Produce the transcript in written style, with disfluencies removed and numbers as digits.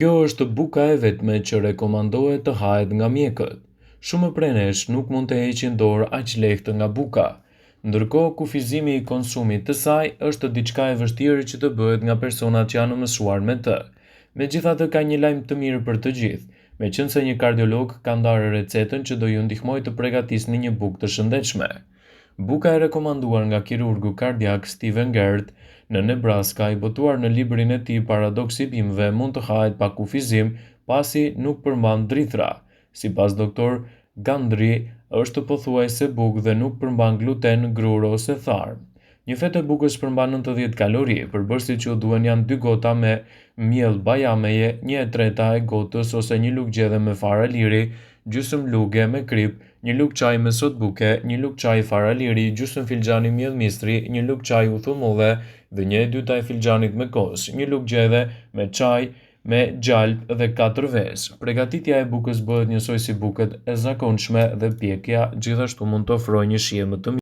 Kjo është buka e vetme që rekomandohet të hahet nga mjekët. Shumë prej nesh nuk mund të heqin dorë aq lehtë nga buka. Ndërkohë, kufizimi i konsumit të saj është diçka e vështirë që të bëhet nga personat që janë mësuar me të. Megjithatë ka një lajm të mirë për të gjithë, meqenëse një kardiolog ka ndarë recetën që do ju ndihmojë të pregatisni një bukë të shëndetshme. Buka e rekomanduar nga kirurgu kardiak Steven Gert në Nebraska, i botuar në librin e tij Paradoksi i bimëve, mund të hahet pa kufizim, pasi nuk përmban drithëra. Sipas Doktor Gundry, është pothuajse bukë dhe nuk përmban gluten, grurë ose tharë. Një fetë e bukës përmban 90 kalori. Përbërësit që u duhen janë dy gota me miell bajameje, 1/3 e gotës ose një lugë gjedhe me fara liri, gjysmë luge me kripë, një lugë çaji me sodë buke, një lugë çaji fara liri, gjysmë filxhani miell misri, një lugë çaji uthull molle dhe 1/2 e filxhanit me kos, një lugë gjedhe me çaj me gjalpë dhe katër vezë. Pregatitja e bukës bëhet njësoj si bukët e zakonshme dhe pjekja gjithashtu mund të ofrojë një shije më të mirë.